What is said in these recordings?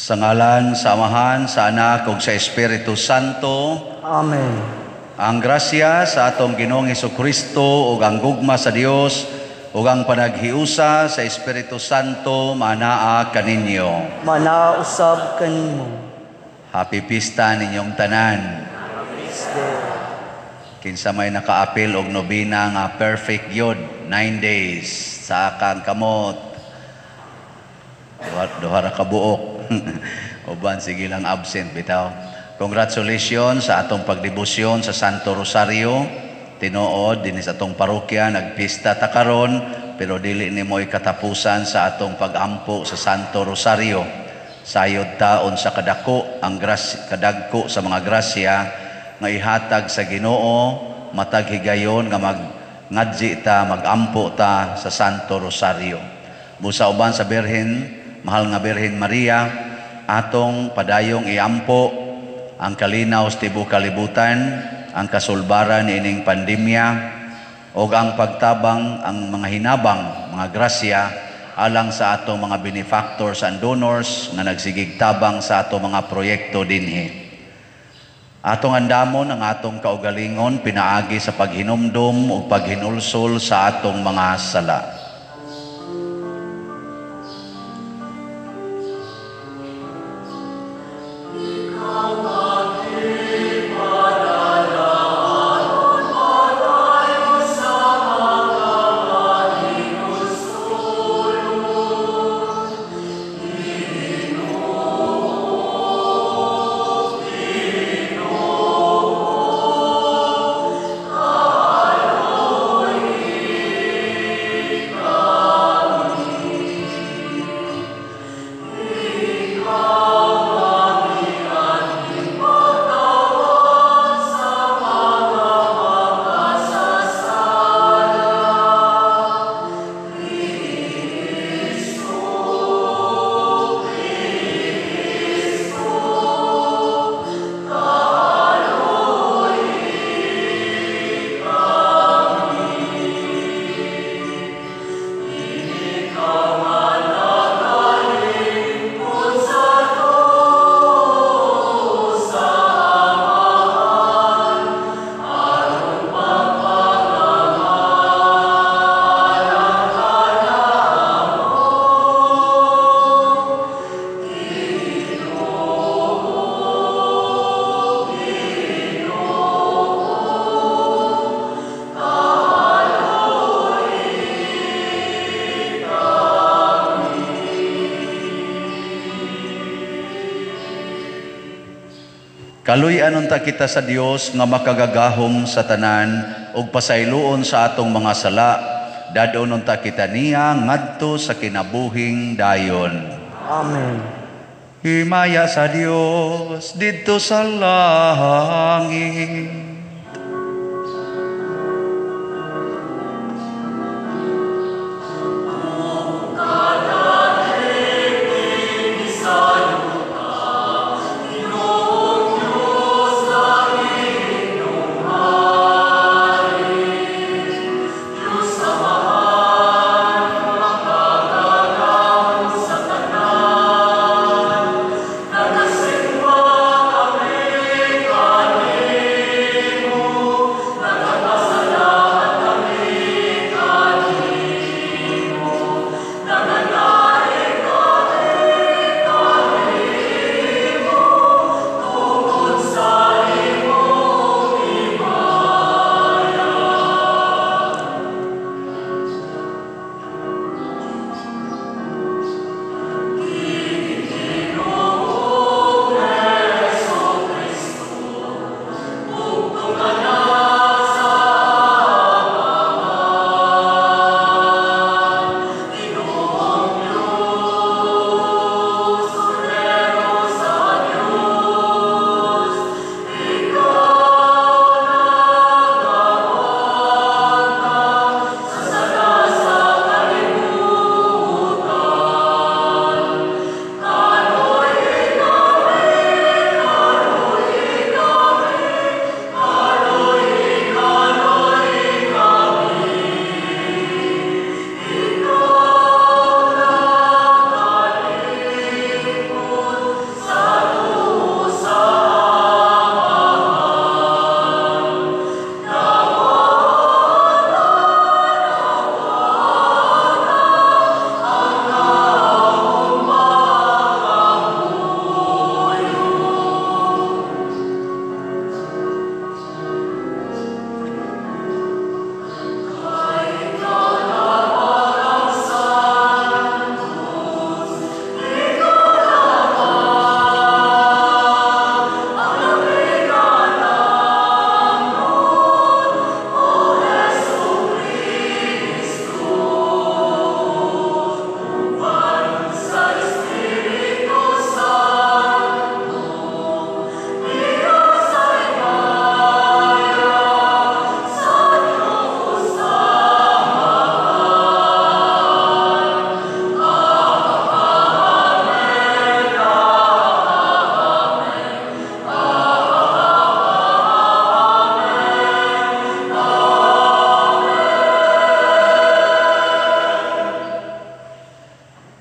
Sa ngalan sa Amahan, sa Anak ug sa Espiritu Santo. Amen. Ang grasya sa atong Ginoong Kristo ug ang gugma sa Dios ug ang panaghiusa sa Espiritu Santo manaa kaninyo. Manausab kanimo. Happy pista ninyong tanan. Kinsa may nakaapil og nobina nga perfect yun, 9 days sa akang kamot. Duha ra ka buok. Uban sige lang absent bitaw. Congratulations sa atong pagdebosyon sa Santo Rosario. Tinuod dinhi sa atong parokya nagpista ta karon, pero dili nimo katapusan sa atong pagampo sa Santo Rosario. Sayod taon sa kadako ang kadagko sa mga grasya nga ihatag sa Ginoo matag higayon nga magngadji ta, magampo ta sa Santo Rosario. Busa uban sa Birhen, mahal nga Birhen Maria, atong padayong iampo ang kalinaw sa tibuok kalibutan, ang kasulbaran niining pandemya, ug ang pagtabang ang mga hinabang, mga grasya alang sa atong mga benefactors and donors nga nagsigig tabang sa atong mga proyekto dinhi. Atong andamon ang atong kaugalingon pinaagi sa paghinumdum ug paghinulsol sa atong mga sala. Kaluy-an unta kita sa Dios nga makagagahom sa tanan ug pasayloon sa atong mga sala, dadon unta kita niya ngadto sa kinabuhing dayon. Amen. Himaya sa Dios didto sa langit.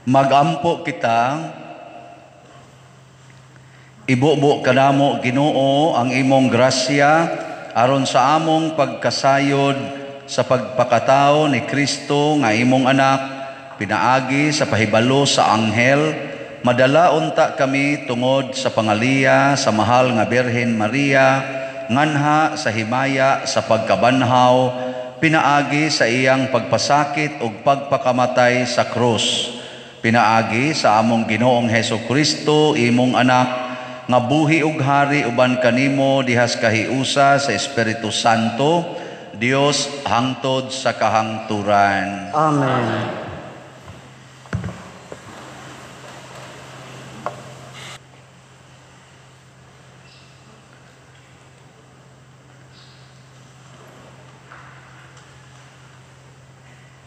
Magampo kita. Ibubo kanamo, Ginoo, ang imong grasya aron sa among pagkasayod sa pagpakatao ni Kristo nga imong anak, pinaagi sa pahibalo sa anghel, madala unta kami tungod sa pangaliya sa mahal nga Birhen Maria, nganha sa himaya sa pagkabanhaw, pinaagi sa iyang pagpasakit ug pagpakamatay sa krus. Pinaagi sa among Ginoong Heso Kristo, imong anak, nga buhi ug hari uban kanimo dihas kahiusa sa Espiritu Santo, Dios hangtod sa kahangturan. Amen.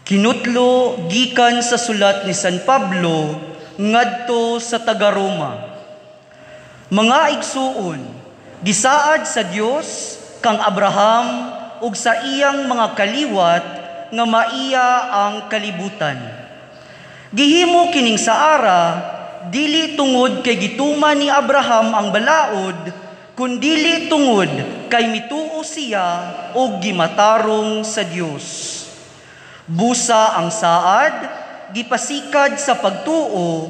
Kinutlo gikan sa sulat ni San Pablo ngadto sa taga-Roma. Mga igsuon, gisaad sa Dios kang Abraham ug sa iyang mga kaliwat nga maiya ang kalibutan. Gihimo kining saara dili tungod kay gituman ni Abraham ang balaod, kundili tungod kay mituo siya ug gimatarong sa Dios. Busa ang saad, gipasikad sa pagtuo,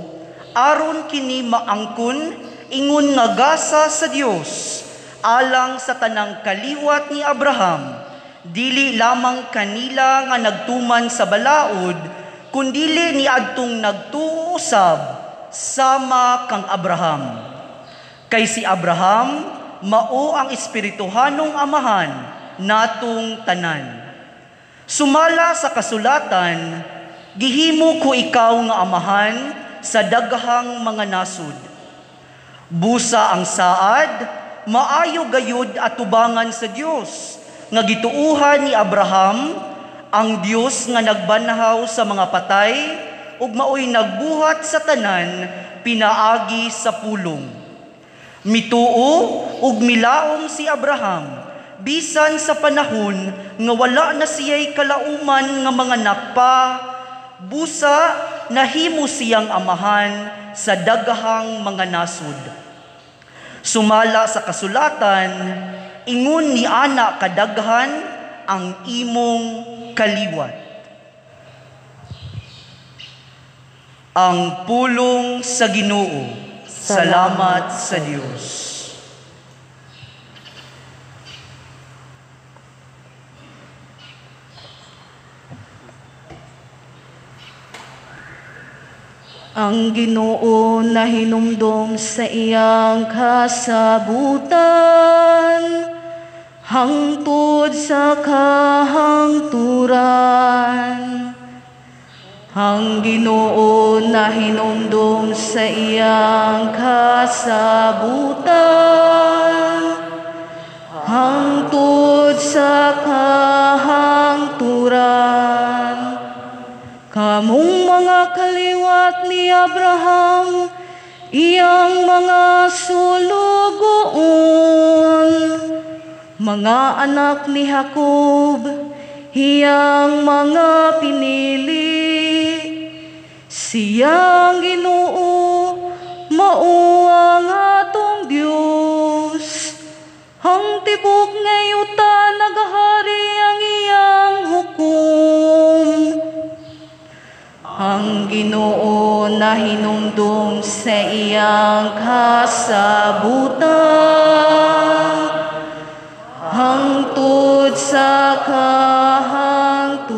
aron kini maangkon ingon nga gasa sa Dios, alang sa tanang kaliwat ni Abraham, dili lamang kanila nga nagtuman sa balaod, kundili niadtong nagtuo usab sama kang Abraham. Kay si Abraham mao ang espirituhanong amahan natong tanan. Sumala sa kasulatan, gihimo ko ikaw nga amahan sa daghang mga nasud. Busa ang saad, maayo gayud atubangan sa Dios nga gituuhan ni Abraham, ang Dios nga nagbanhaw sa mga patay ug maoy nagbuhat sa tanan pinaagi sa pulong. Mituo ug milaom si Abraham bisan sa panahon nga wala na siya'y kalauman nga mga nakpa, busa nahimo siyang amahan sa daghang mga nasud. Sumala sa kasulatan, ingon ni ana kadaghan ang imong kaliwat. Ang pulong sa Ginoo. Salamat sa Dios. Ang Ginoo nahinumdom sa iyang kasabutan, hangtod sa kahangturan. Ang Ginoo nahinumdom sa iyang kasabutan, hangtod sa kahangturan. Kamong mga kaliwat ni Abraham, iyang mga sulugoon, mga anak ni Jacob, iyang mga pinili. Siyang Ginoo, mao ang atong Dios. Ang tibok nga yuta nagahari ang iyang hukom. Ang Ginoo nahinumdum sa iyang kasabutan, hangtod sa kahangturan.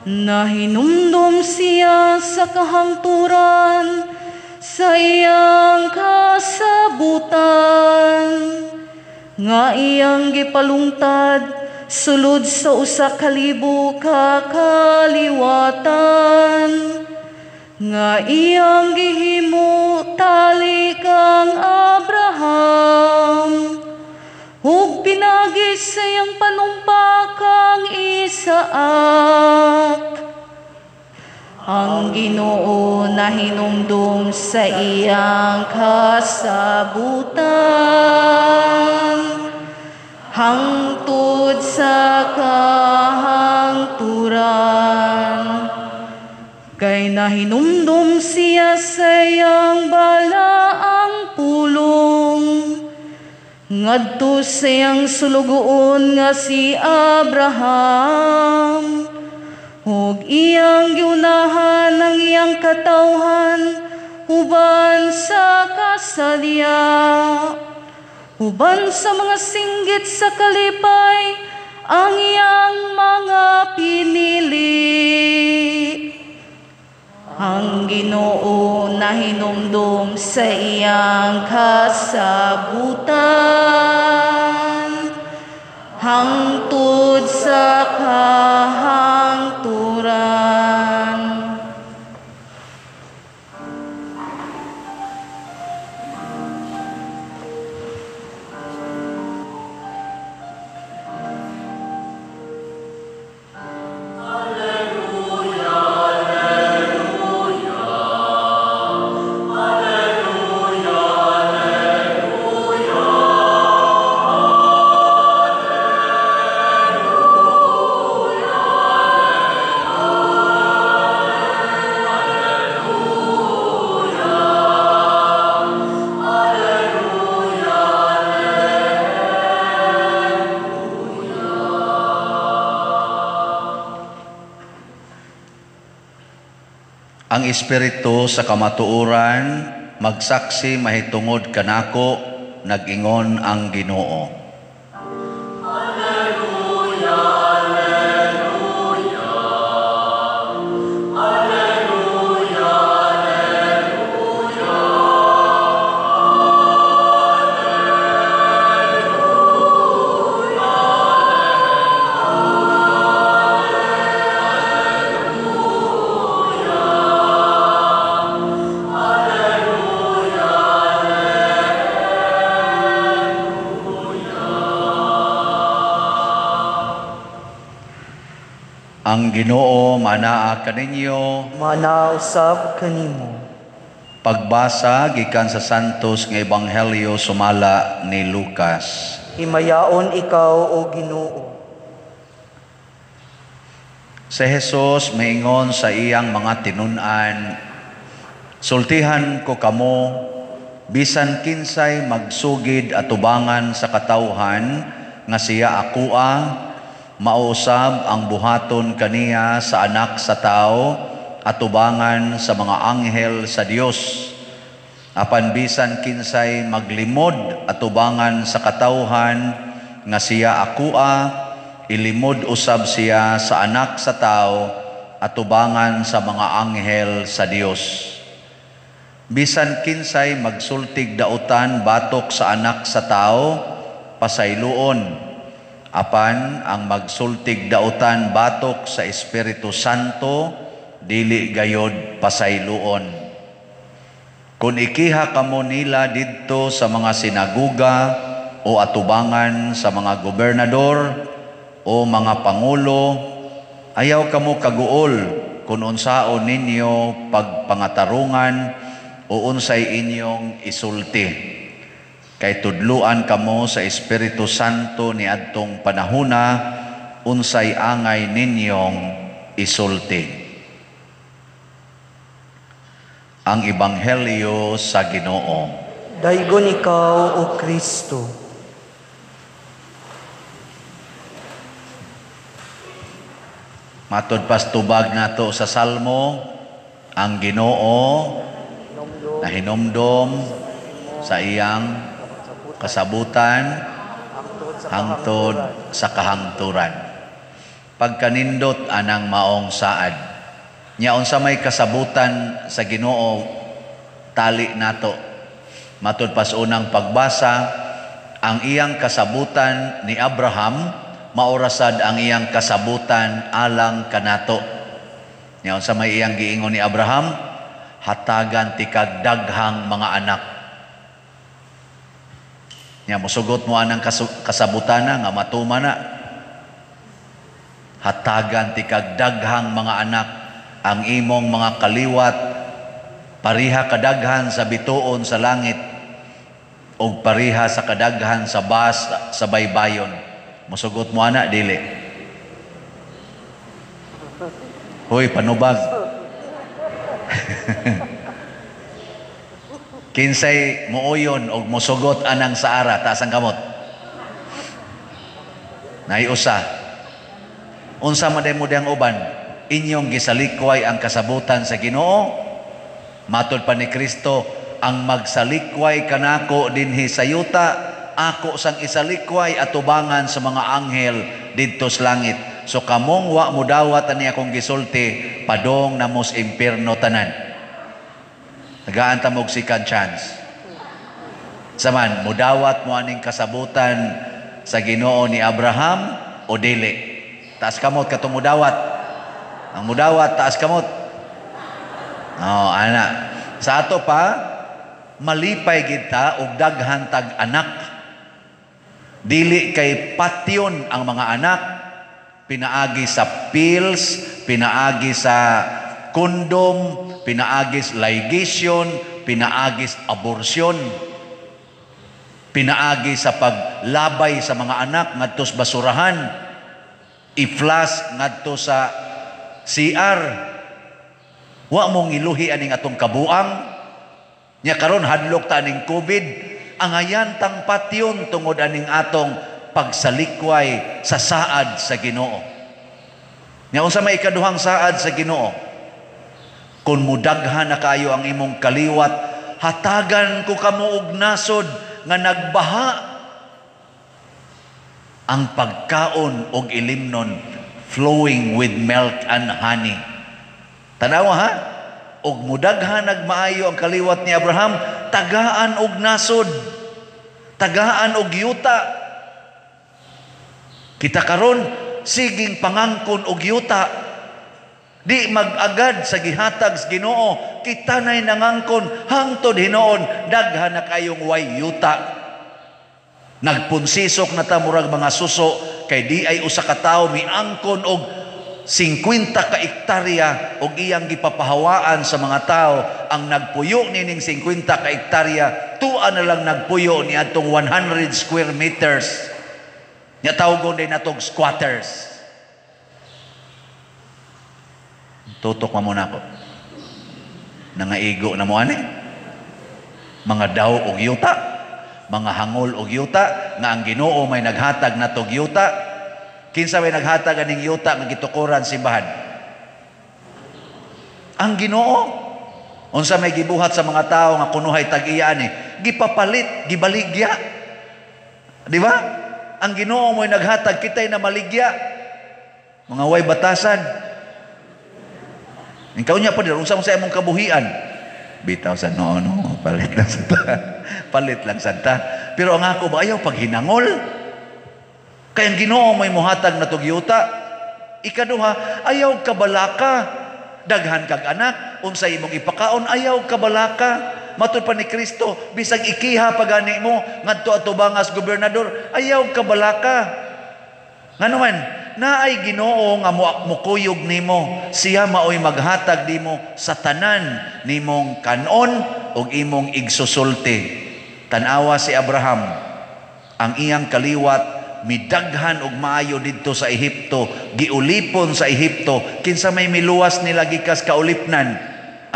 Nahinumdum siya sa kahangturan sa iyang kasabutan, nga iyang gipalungtad sulod sa usa ka libo ka kaliwatan, nga iyang gihimo tali kang Abraham, ug pinagi sa iyang panumpa kang Isaak. Ang Ginoo nahinumdum sa iyang kasabutan, hangtod sa kahangturan. Kay nahinumdum siya sa iyang balaang pulong, ngadto sa iyang sulugoon nga si Abraham, ug iyang giunahan ang iyang katawhan uban sa kasadya, uban sa mga singgit sa kalipay ang iyang mga pinili. Ang Ginoo nahinumdum sa iyang kasabutan, hangtod sa kahangturan. Ang Espiritu sa kamatuoran magsaksi mahitungod kanako, nag-ingon ang Ginoo. Alleluia, alleluia, alleluia, alleluia, Ang Ginoo manaa kaninyo, manaa usab kanimo. Pagbasa gikan sa Santos nga Ebanghelyo sumala ni Lucas. Himayaon ikaw, o Ginoo. Si Jesus miingon sa iyang mga tinun-an, sultihan ko kamo, bisan kinsay magsugid atubangan sa katawhan nga siya akoa, mausab ang buhaton kaniya sa anak sa tao atubangan sa mga anghel sa Dios. Apan bisan kinsay maglimod atubangan sa katawhan nga siya akoa, ilimod usab siya sa anak sa tao atubangan sa mga anghel sa Dios. Bisan kinsay magsultig dautan batok sa anak sa tao, pasayloon. Apan ang magsultig dautan batok sa Espiritu Santo, dili gayod pasayloon. Kung ikiha kamo nila didto sa mga sinaguga o atubangan sa mga gobernador o mga pangulo, ayaw kamo kaguol kung unsaon ninyo pagpangatarungan o unsay inyong isulti. Kay tudluan kamo sa Espiritu Santo niadtong panahuna, unsay angay ninyong isulti. Ang Ebanghelyo sa Ginoo. Daygon ikaw, o Kristo. Matod pas tubag nato sa Salmo, ang Ginoo nahinumdom sa iyang kasabutan hangtod sa kahangturan. Pagkanindot anang maong saad. Nya unsa may kasabutan sa Ginoo tali nato. Matud pas unang pagbasa, ang iyang kasabutan ni Abraham maorasad ang iyang kasabutan alang kanato. Nya unsa may iyang giingon ni Abraham, hatagan ti kag daghang mga anak. Nya mosugot mo anang kasabutana nga matuma na. Hatagan ti kag daghang mga anak, ang imong mga kaliwat pariha kadaghan sa bituon sa langit ug pariha sa kadaghan sa bas sa baybayon. Mosugot mo ana dili? Hoy, panubag. Kinsay muuyon og mosugot anang saara, taas ang kamot. Naiusa. Unsa man mo diyang uban, inyong gisalikway ang kasabutan sa Ginoo. Matod pa ni Kristo, ang magsalikway kanako dinhi sa yuta, ako sang isalikway atubangan sa mga anghel didto sa langit. So kamong wa mudawat ani akong gisulti, padong namos impierno tanan. Tagaan ta mo og second chance. Saman, mudawat mo aning kasabutan sa Ginoo ni Abraham o dili? Taas kamot katong mudawat. Ang mudawat, taas kamot. Oh, ana. Sa ato pa, malipay kita og daghan tag anak. Dili kay patyon ang mga anak, pinaagi sa pills, pinaagi sa kondom, pinaagi sa ligation, pinaagi sa abortion, pinaagi sa paglabay sa mga anak ngadto sa basurahan, i-flush ngadto sa CR. Wa mong iluhi aning atong kabuang. Nya karon hadlok ta aning COVID, angayan tang patyon tungod aning atong pagsalikway sa saad sa Ginoo. Nya unsa may ikaduhang saad sa Ginoo? Kung mudaghan na kayo ang imong kaliwat, hatagan ko kamo og nasod nga nagbaha ang pagkaon og ilimnon, flowing with milk and honey. Tanawa ha? Og mudaghan nagmaayo ang kaliwat ni Abraham, tagaan og nasod, tagaan og yuta. Kita karon siging pangangkon og yuta. Di mag-agad sa gihatag sa Ginoo, kita na'y nangangkon hangtod hinuon daghan na kayong way yuta. Nagpunsisok na ta murag mga suso kay di ay usa ka tawo miangkon og 50 ka ektarya og iyang gipapahawaan sa mga tao. Ang nagpuyo nining 50 ka ektarya, tua na lang nagpuyo ni adtong 100 square meters. Nya tawgon din natog squatters. Tutok mo muna ako. Nangaigo na mo ani. Mga daw og yuta, mga hangol og yuta, nga ang Ginoo may naghatag natog yuta. Kinsa may naghatag aning yuta nga gitukoran simbahan? Ang Ginoo. Unsa may gibuhat sa mga tao nga kunuhay tag-iya ani? Gipapalit, gibaligya. Di ba? Ang Ginoo mo'y naghatag, kita'y namaligya. Mga way batasan. Ikaw niya pa din, unsa mo sa imong kabuhian? Bitaw sa no, no, palit lang santa. Palit lang santa. Pero ang ako ba, ayaw paghinangol. Kaya ang Ginoo may muhatag na tugyuta. Ikaduha, ayaw kabalaka. Daghan kag anak, unsa imong ipakaon, ayaw kabalaka. Matud pa ni Kristo, bisag ikiha pagani mo, ngadto atubangas gobernador, ayaw kabalaka. Ngano man, naay Ginoo nga mukuyog nimo, siya maoy maghatag nimo sa tanan nimong kanon ug imong igsusulti. Tan-awa si Abraham, ang iyang kaliwat midaghan og maayo didto sa Ehipto, giulipon sa Ehipto. Kinsa may miluwas nila gikas kaulipnan?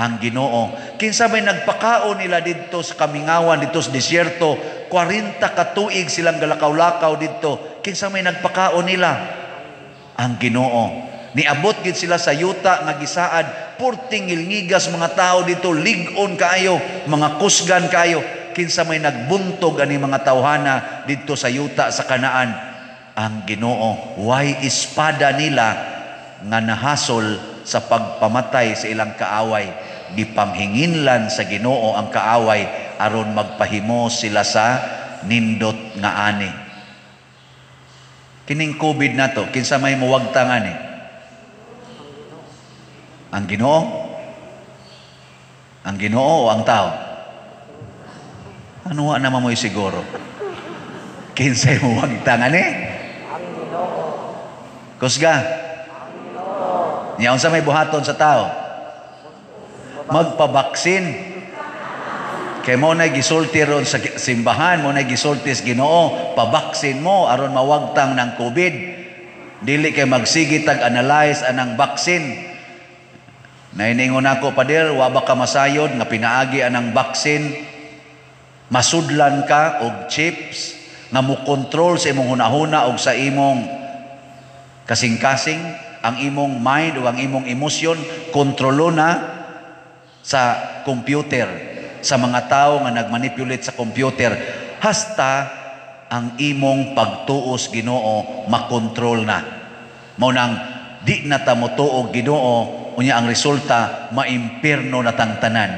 Ang Ginoo. Kinsa may nagpakaon nila didto sa kamingawan, didto sa disyerto, 40 ka tuig silang galakaw-lakaw didto. Kinsa may nagpakaon nila? Ang Ginoo. Niabot gid sila sa yuta nga gisaad, purting ngilngigas mga tao dito, lig-on kaayo, mga kusgan kaayo. Kinsa may nagbuntog ani mga tawhana didto sa yuta sa Kanaan? Ang Ginoo. Way espada nila nga nahasol sa pagpamatay sa ilang kaaway. Gipanghinginlan sa Ginoo ang kaaway aron magpahimo sila sa nindot nga ani. Kining COVID na to, kinsa may muwagtang ani? Ang Ginoo? Ang Ginoo o ang tao? Ano wa naman mo'y siguro? Kinsay muwagtang ani? Ang Ginoo. Kusga. Niya unsa may buhaton sa tao? Magpabaksin. Kay mo na gisulti ron sa simbahan, mo na gisulti sa Ginoo, pabaksin mo aron mawagtang ng COVID. Dili kay magsige tag analyze anang baksin. Nainingon ako, "Pader, wa ba ka masayod nga pinaagi anang vaccine, masudlan ka og chips nga mo kontrol sa imong hunahuna og sa imong kasing-kasing, ang imong mind o ang imong emosyon, kontrolo na sa computer, sa mga tao nga nagmanipulate sa computer, hasta ang imong pagtuos Ginoo makontrol na. Mao nang di na ta motuo Ginoo, unya ang resulta maimpirno na tang tanan"?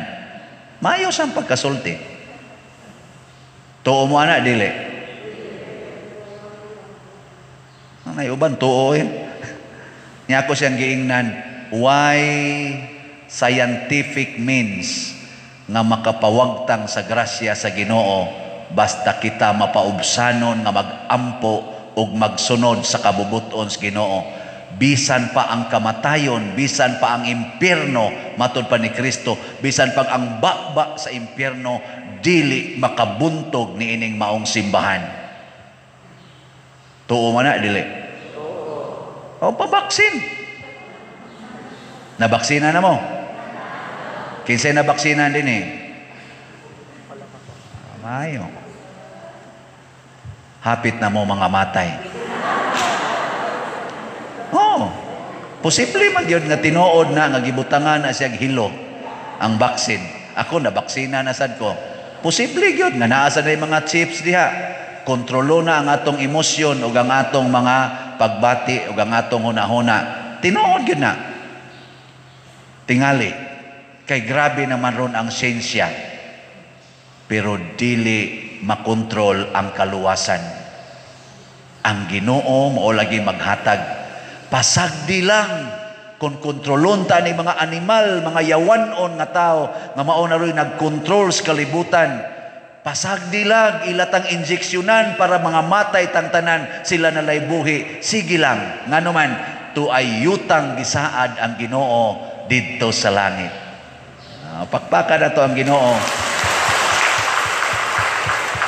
Maayo sang pagkasulti. Tuo mo ana, dili? Nay uban tuo eh. Nya ako siyang giingnan, why scientific means nga makapawagtang sa grasya sa Ginoo basta kita mapaubsanon nga mag-ampo ug magsunod sa kabubuton sa Ginoo. Bisan pa ang kamatayon, bisan pa ang impyerno, matud pa ni Kristo, bisan pa ang baba sa impyerno, dili makabuntog ni ining maong simbahan. Tuo man na, dili? O, pabaksin. Nabaksina na mo? Kinsay nabaksina din eh? Mayo. Hapit na mo mga matay. Oh, posible man yun nga tinuod na nga gibutangan na siya hilo ang vaccine. Ako, nabaksina na sad ko. Posible gyud nga naa sa na yung mga chips diha. Kontrolo na ang atong emosyon ug ang atong mga pagbati ug ang atong hunahuna. Tinuod gyud na. Tingali kay grabe naman ron ang siyensya. Pero dili makontrol ang kaluwasan. Ang Ginoo mao lagi maghatag. Pasagdi lang kung kontrolon ta ni mga animal, mga yawanon nga tao nga mao na ro'y nagkontrol sa kalibutan. Pasagdi lang ilatang injeksyonan para mga matay tang tanan, sila na lay buhi. Sige lang, ngano man tuay yutang gisaad ang Ginoo didto sa langit. Pakpakan na to ang Ginoo.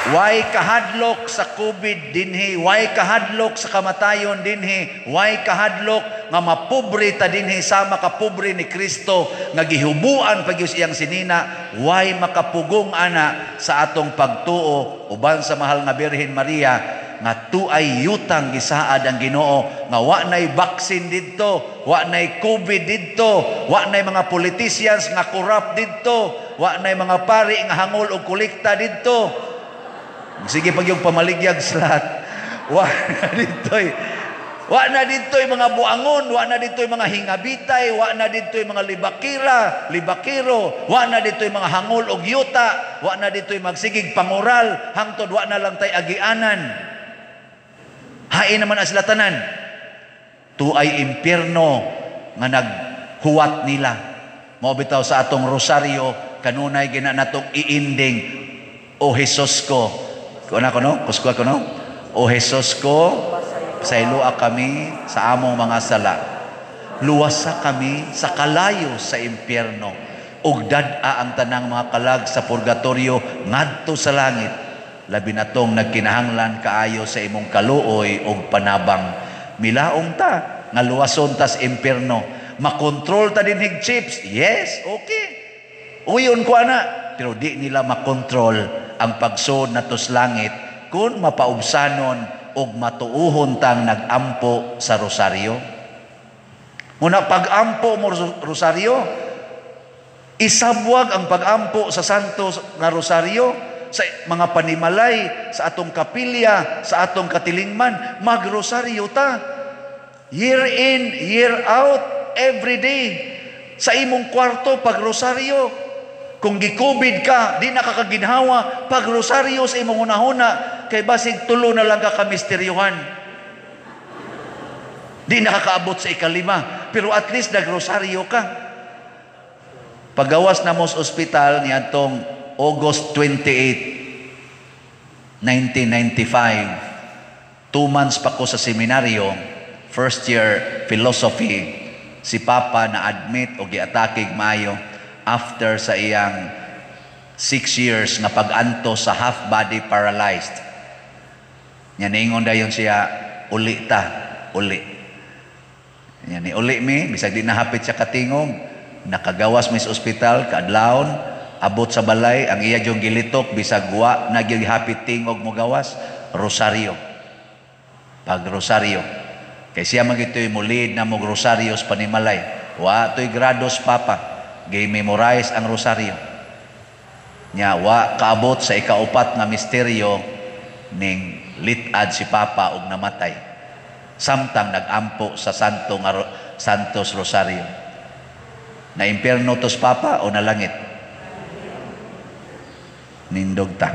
Why kahadlok sa COVID dinhi? Why kahadlok sa kamatayon dinhi? Why kahadlok nga mapobre ta dinhi sama kapobre ni Kristo nga gihubuan pag iyang sinina? Why makapugong ana sa atong pagtuo uban sa mahal nga Birhen Maria nga tuay yutang gisaad ang Ginoo nga wa nay vaccine didto, wa nay COVID didto, wa nay mga politicians nga corrupt didto, wa nay mga pari nga hangol og kolekta didto. Sige pag yung pamaligyag slat. Wa na dito'y. Wa na dito'y mga buangon, wa na dito'y mga hingabitay, wa na dito'y mga libakira, libakiro, wa na dito'y mga hangol og yuta, wa na dito'y magsigig pangural, hangtod wa na lang tay agianan. Hain naman ang sila tanan. Tuay impyerno nga naghuwat nila. Mao bitaw sa atong rosaryo, kanunay gina natong iinding, "O Jesus ko." Kuna ko no? Kuskwa ko no? "O Jesus ko, pasayloa kami sa among mga sala. Luwasa kami sa kalayo sa impyerno. Ug dad-a ang tanang mga kalag sa purgatorio ngadto sa langit. Labi na tong nagkinahanglan kaayo sa imong kaluoy ug panabang." Milaong ta nga luwason tas impyerno. Makontrol ta dinhig chips. Yes, okay. Uyon ko ana, pero di nila makontrol ang pagsod nato sa langit kung mapaubsanon og matuuhon tang nagampo sa rosaryo. Muna pag-ampo mo rosaryo, isabwag ang pag-ampo sa santo nga rosaryo sa mga panimalay, sa atong kapilya, sa atong katilingman, magrosaryo ta. Year in, year out, every day. Sa imong kwarto, pagrosaryo. Kung gi-COVID ka, di nakakaginhawa, pagrosaryo sa imong hunahuna, kay basig tulo na lang ka kamisteryuhan. Di nakakaabot sa 5, pero at least nagrosaryo ka. Pagawas na mo sa ospital niadtong August 28, 1995, 2 months pa ko sa seminaryo, first year philosophy, si Papa na-admit o giatakig maayo after sa iyang 6 years nga pag-anto sa half-body paralyzed. Nya niingon dayon siya, "Uli ta, uli." Nya ni uli mi, bisag di nahapit siya katingog. Nakagawas mi sa ospital kaadlawon, abot sa balay ang iya jung gilitok bisag wa na gyud happy tingog mo gawas, rosaryo. Pag rosaryo. Kay siya man gitoy mulid na mog rosaryo sa panimalay. Wa toy grados papa, gi-memorize ang rosaryo. Nya wa kaabot sa ikaupat nga misteryo ning litad si papa og namatay. Samtang nagampo sa Santo nga Santos Rosario. Na impierno tos papa o nalangit? Nindog ta.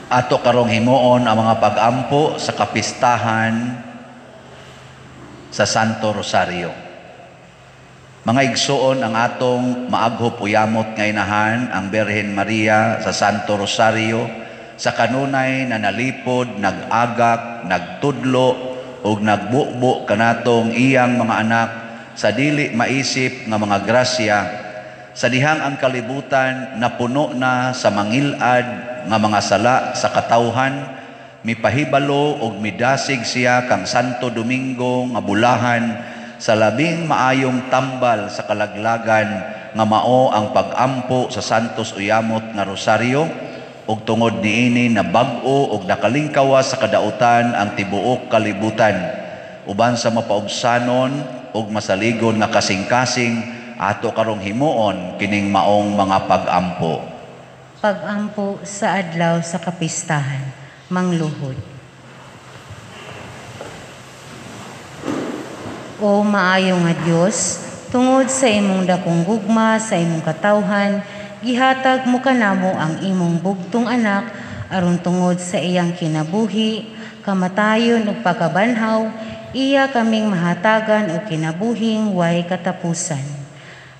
Ato karong himuon ang mga pag-ampo sa kapistahan sa Santo Rosario. Mga igsuon, ang atong maaghop uyamot nga inahan, ang Birhen Maria sa Santo Rosario, sa kanunay na nalipod, nag-agak, nagtudlo, ug nagbubo kanatong iyang mga anak sa dili maisip nga mga grasya, sa dihang ang kalibutan napuno na sa mangilad nga mga sala sa katawhan, mipahibalo og midasig siya kang Santo Domingo nga bulahan sa labing maayong tambal sa kalaglagan nga mao ang pag-ampo sa Santos Uyamot nga Rosario, ug tungod niini na bag-o og nakalingkawa sa kadautan ang tibuok kalibutan, uban sa mapaubsanon ug masaligon nga kasing-kasing ato karong himuon kining maong mga pag-ampo. Pag-ampo sa adlaw sa kapistahan, mangluhod. O maayo nga Dios, tungod sa imong dakong gugma sa imong katawhan, gihatag mo kanamo ang imong bugtong anak aron tungod sa iyang kinabuhi, kamatayon ug pagkabanhaw, iya kaming mahatagan og kinabuhing way katapusan.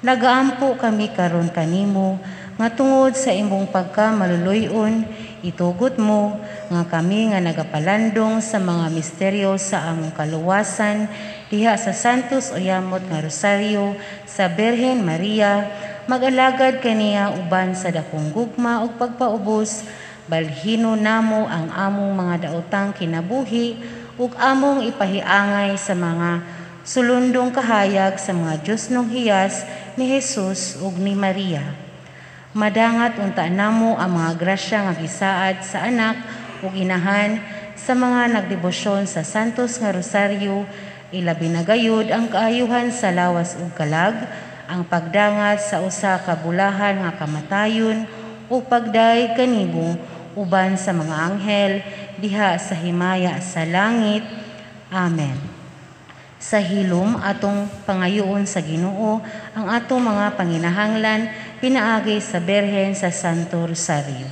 Nagaampo kami karon kanimo nga tungod sa imong pagkamaluluy-on, itugot mo nga kami nga nagapalandong sa mga misteryo sa among kaluwasan diha sa Santos Uyamot nga Rosario sa Birhen Maria, mag-alagad kaniya uban sa dakong gugma ug pagpaubos, balhino namo ang among mga daotang kinabuhi ug among ipahiangay sa mga sulundong kahayag sa mga Diyosnong hiyas ni Jesus ug ni Maria. Madangat unta namo ang mga grasya nga gisaad sa anak ug inahan sa mga nagdebosyon sa Santos nga Rosario, ilabi na gayud ang kaayuhan sa lawas ug kalag, ang pagdangat sa usa ka bulahan nga kamatayon ug pagdayeg kanibo uban sa mga anghel diha sa himaya sa langit. Amen. Sa hilom atong pangayoon sa Ginoo ang atong mga panginahanglan pinaagi sa Birhen sa Santo Rosario.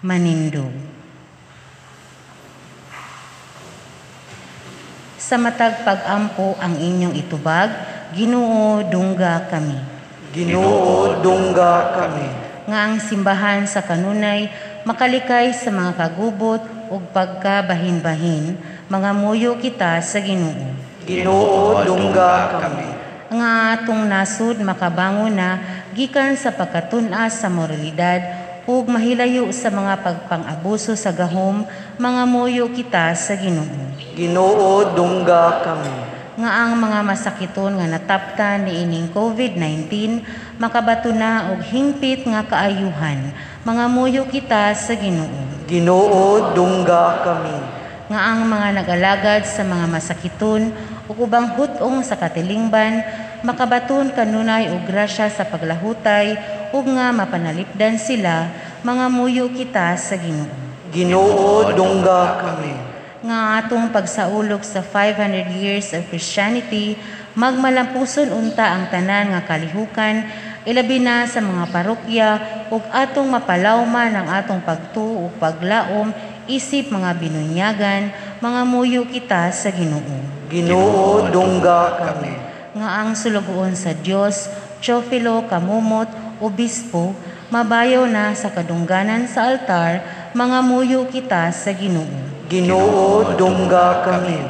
Manindog. Sa matag pag-ampo ang inyong itubag, Ginoo, dungga kami. Ginoo, dungga kami. Nga ang simbahan sa kanunay makalikay sa mga kagubot ug pagkabahin-bahin, mga muyo kita sa Ginoo. Ginoo, dungga kami. Nga atong nasud makabangon na gikan sa pagkatun-as sa moralidad ug mahilayo sa mga pagpang-abuso sa gahom, mga muyo kita sa Ginoo. Ginoo, dungga kami. Nga ang mga masakiton nga nataptan niining COVID-19 makabato na og hingpit nga kaayuhan, mga muyo kita sa Ginoo. Ginoo, dungga kami. Nga ang mga nag-alagad sa mga masakiton ug ubang hut-ong sa katilingban makabaton kanunay og grasya sa paglahutay ug nga mapanalipdan sila, mga muyo kita sa Ginoo. Ginoo, dungga kami. Nga atong pagsaulog sa 500 years of Christianity, magmalampuson unta ang tanan nga kalihukan, ilabi na sa mga parokya, ug atong mapalawman ang atong pagtuo ug paglaom isip mga binunyagan, mga muyo kita sa Ginoo. Ginoo, dungga kami. Nga ang sulugoon sa Dios, Teofilo Kamumot, Obispo, mabayaw na sa kadungganan sa altar, mga muyo kita sa Ginoo. Ginoo, dungga kami.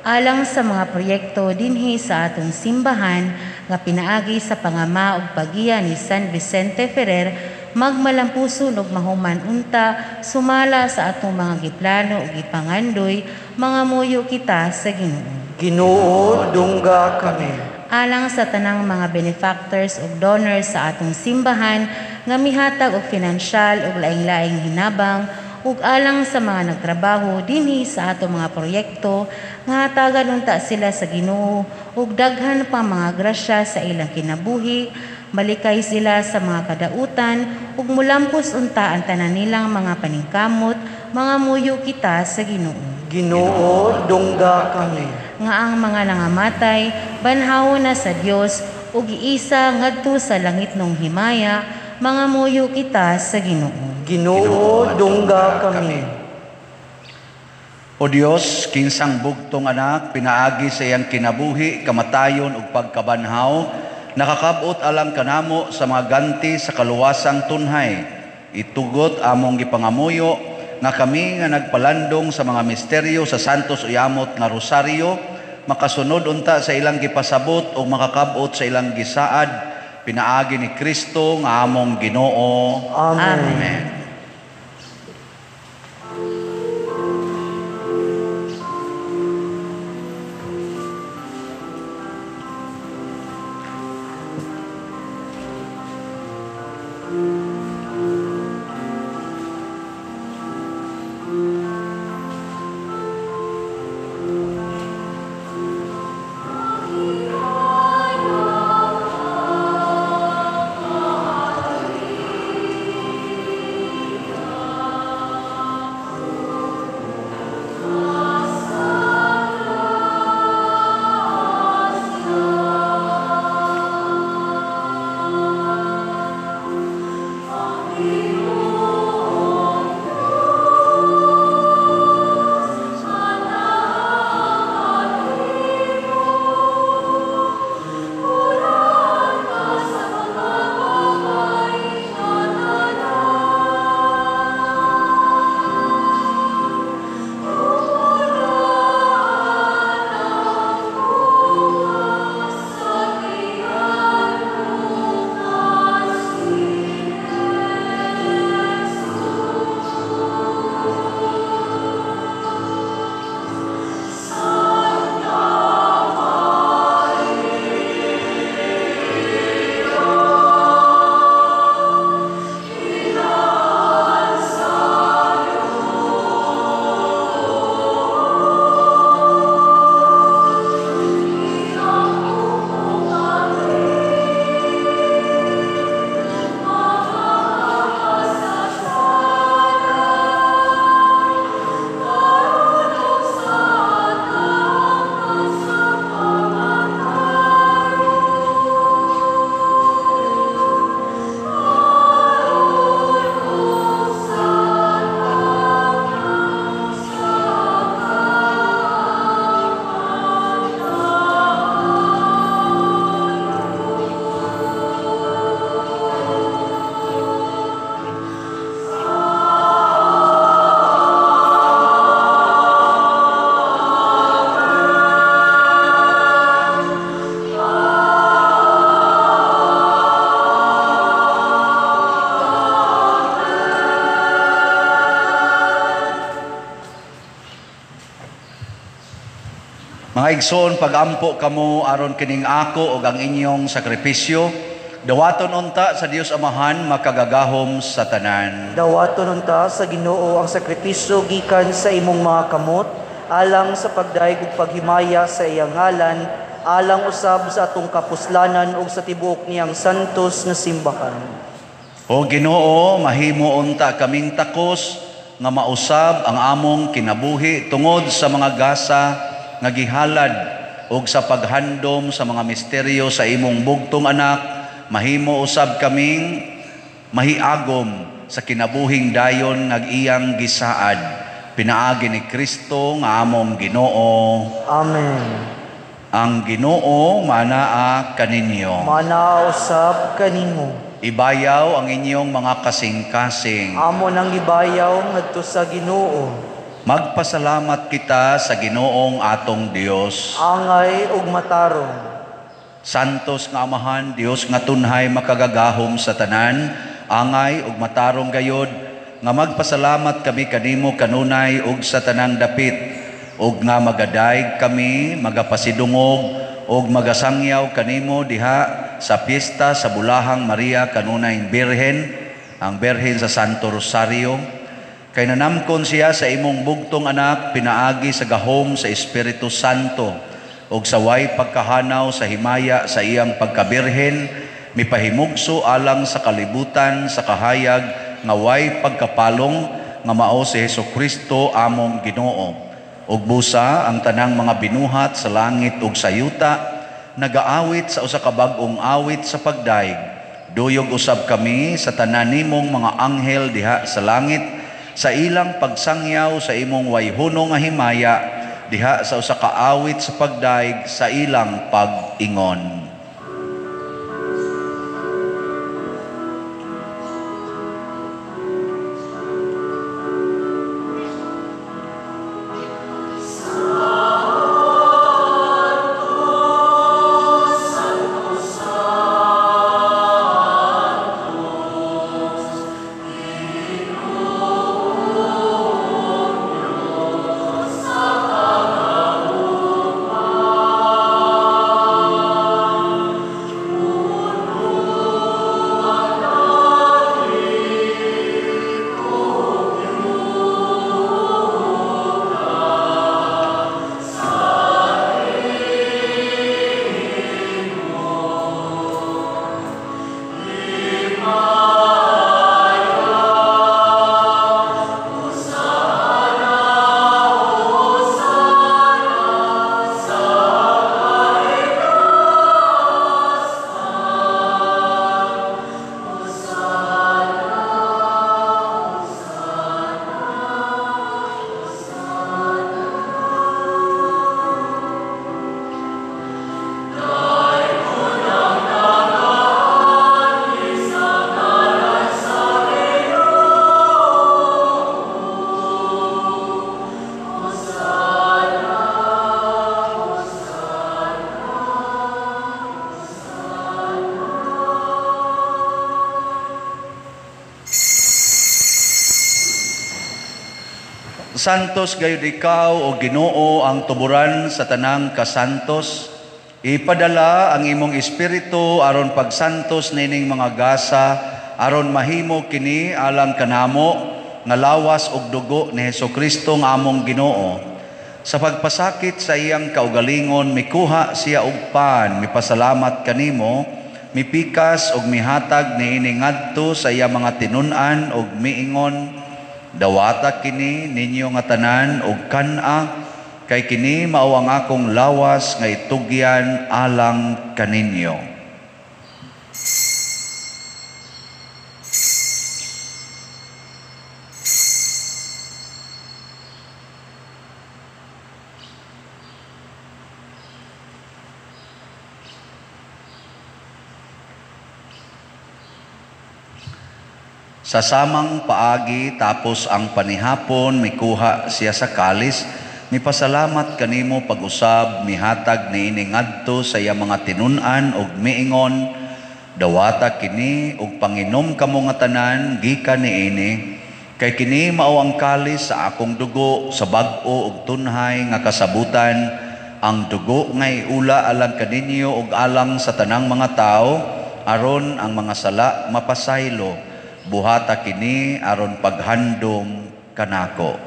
Alang sa mga proyekto dinhi sa atong simbahan, nga pinaagi sa pangama ug paggiya ni San Vicente Ferrer, magmalampuson ug mahuman unta sumala sa atong mga giplano ug gipangandoy, mangamuyo kita sa Ginoo. Ginoo, dungga kami. Alang sa tanang mga benefactors ug donors sa atong simbahan nga mihatag og pinansyal ug laing-laing hinabang, ug alang sa mga nagtrabaho dinhi sa atong mga proyekto nga hatagan unta sila sa Ginoo ug daghan pa mga grasya sa ilang kinabuhi, malikay sila sa mga kadautan ug mulampos unta ang tanan nilang mga paningkamot, mangamuyo kita sa Ginoo. Ginoo, dungga kami. Nga ang mga nangamatay banhaw na sa Dios ug giisa ngadto sa langit nung himaya, mangamuyo kita sa Ginoo. Ginoo, dungga kami. O Dios, kinsang bugtong anak, pinaagi sa iyang kinabuhi, kamatayon ug pagkabanhaw, nakakabot alang kanamo sa mga ganti sa kaluwasang tunhay. Itugot among gipangamuyo nga kami nga nagpalandong sa mga misteryo sa Santos Uyamot nga Rosario, makasunod unta sa ilang gipasabot o makakabot sa ilang gisaad, pinaagi ni Kristo nga among Ginoo. Amen. Amen. Mga igsoon, pagampo kamo aron kining ako ug ang inyong sakripisyo, dawaton unta sa Dios Amahan makagagahom sa tanan. Dawaton unta sa Ginoo ang sakripisyo gikan sa imong mga kamot, alang sa pagdayeg ug paghimaya sa iyang ngalan, alang usab sa atong kapuslanan ug sa tibuok niyang santos nga simbahan. O Ginoo, mahimo unta kaming takos nga mausab ang among kinabuhi tungod sa mga gasa nga gihalad og sa paghandom sa mga misteryo sa imong bugtong anak, mahimo usab kaming mahiagom sa kinabuhing dayon nga iyang gisaad, pinaagi ni Kristo nga among Ginoo. Amen. Ang Ginoo manaa kaninyo. Manaa usab kanimo. Ibayaw ang inyong mga kasing-kasing. Amo nang gibayaw ngadto sa Ginoo. Magpasalamat kita sa Ginoong atong Dios. Angay ug matarong. Santos nga Amahan, Dios nga tunhay makagagahom sa tanan, angay ug matarong gayod nga magpasalamat kami kanimo kanunay ug sa tanang dapit, ug nga magadayeg kami, magapasidungog ug magasangyaw kanimo diha sa piyesta sa Bulahang Maria kanunay Birhen, ang Birhen sa Santo Rosario. Kay nanamkon siya sa imong bugtong anak pinaagi sa gahom sa Espiritu Santo ug sa way pagkahanaw sa himaya sa iyang pagkabirhen, mipahimugso alang sa kalibutan sa kahayag nga way pagkapalong nga mao si Hesukristo among Ginoo. Ug busa ang tanang mga binuhat sa langit ug sa yuta nagaawit sa usa ka bag-ong awit sa pagdayeg. Duyog usab kami sa tanan nimong mga anghel diha sa langit sa ilang pagsangyaw sa imong wayhuno nga himaya diha sa usa ka awit sa pagdayeg sa ilang pag-ingon. Santos gayud ikaw o Ginoo ang tuburan sa tanang kasantos. Ipadala ang imong espiritu aron pagsantos nining mga gasa, aron mahimo kini alang kanamo nga lawas ug dugo ni Hesukristo nga among Ginoo. Sa pagpasakit sa iyang kaugalingon mikuha siya og pan, mipasalamat kanimo, mipikas ug mihatag niini ngadto sa iyang mga tinun-an ug miingon, dawata kini ninyo nga tanan og kan-a, kay kini mao ang akong lawas nga itugyan alang kaninyo. Sa samang paagi tapos ang panihapon, mikuha siya sa kalis, mipasalamat kanimo pag-usab, mihatag niini ngadto sa iyang mga tinun-an ug miingon, dawata kini ug panginom kamo nga tanan gikan niini, kay kini mao ang kalis sa akong dugo sa bag-o ug tunhay nga kasabutan, ang dugo nga iula alang kaninyo ug alang sa tanang mga tawo, aron ang mga sala mapasaylo. Buhata kini aron paghandom kanako.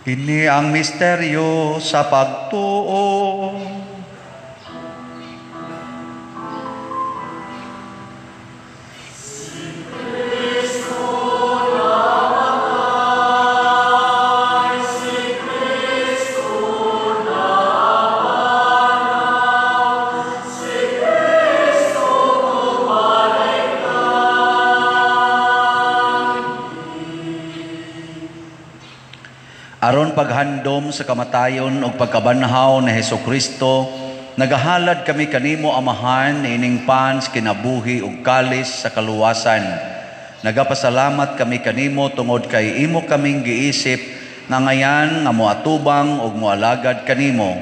Kini ang misteryo sa pagtuo. Aron Sa atong paghandom sa kamatayon ug pagkabanhaw ni Hesukristo, nagahalad kami kanimo, Amahan, ining pan sa kinabuhi ug kalis sa kaluwasan. Nagapasalamat kami kanimo tungod kay imo kaming giisip nga ngayan nga moatubang ug moalagad kanimo.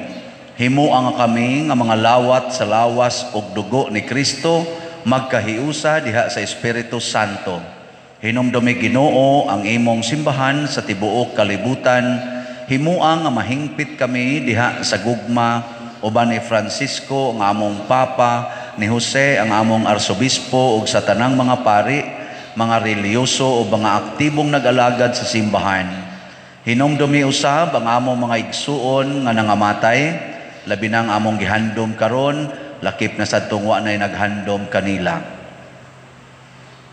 Himoa nga kami nga mga lawat sa lawas ug dugo ni Kristo magkahiusa diha sa Espiritu Santo. Hinumdumi, Ginoo, ang imong simbahan sa tibuok kalibutan. Himoa nga mahingpit kami diha sa gugma uban ni Francisco ang among Papa, ni Jose ang among Arsobispo ug sa tanang mga pari, mga relihiyoso o mga aktibong nag-alagad sa simbahan. Hinumdumi usab ang among mga igsuon nga nangamatay, labi na ang among gihandom karon, lakip na sadtong wa nay naghandom kanila.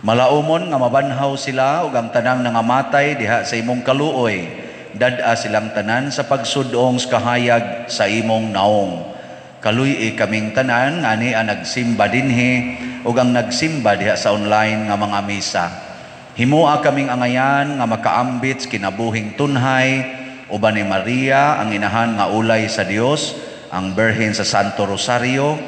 Malaumon nga mabanhaw sila ug ang tanang nangamatay diha sa imong kaluoy, dad-a silang tanan sa pagsudong sa kahayag sa imong naong. Kaluy-i kaming tanan nga ani ang nagsimba dinhi ug ang nagsimba diha sa online nga mga misa. Himoa kaming angayan nga makaambit sa kinabuhing tunhay uban ni Maria ang inahan nga ulay sa Dios, ang Birhen sa Santo Rosario,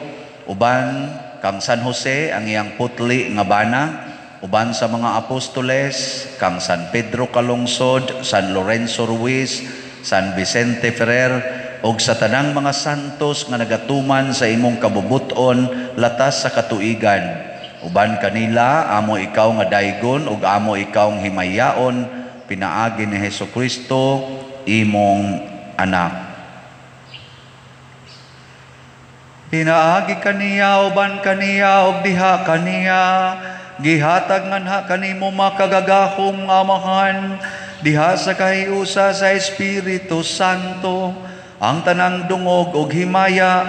uban kang San Jose ang iyang putli nga bana, uban sa mga apostoles, kang San Pedro Calungsod, San Lorenzo Ruiz, San Vicente Ferrer, ug sa tanang mga santos nga nagatuman sa imong kabubuton latas sa katuigan. Uban kanila, amo ikaw nga daygon ug amo ikaw nga himayaon, pinaagi ni Hesukristo, imong anak. Pinaagi kaniya, uban kaniya, ug diha kaniya, gihatag nganha kanimo makagagahom nga Amahan, diha sa kahiusa sa Espiritu Santo, ang tanang dungog ug himaya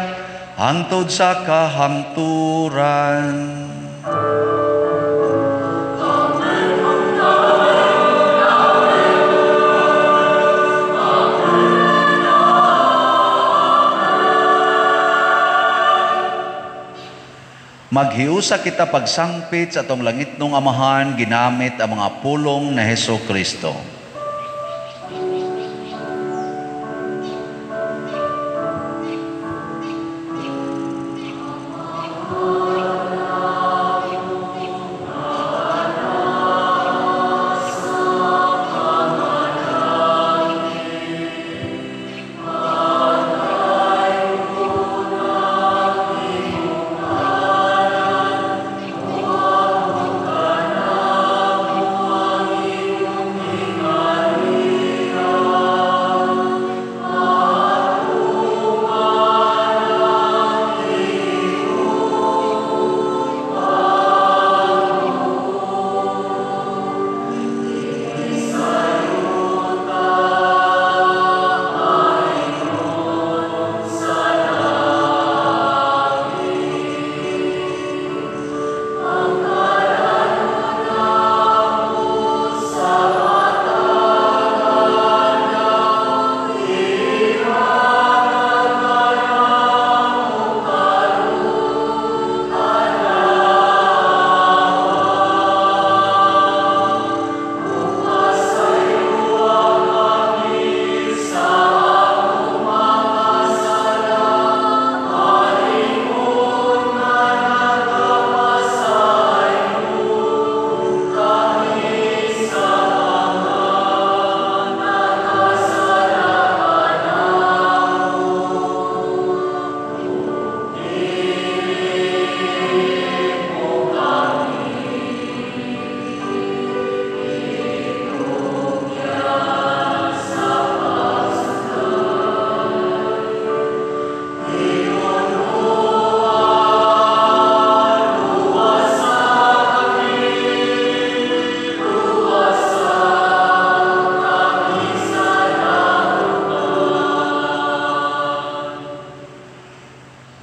hangtod sa kahangturan. Maghiusa kita pagsangpit sa atong langitnong Amahan ginamit ang mga pulong na Hesukristo.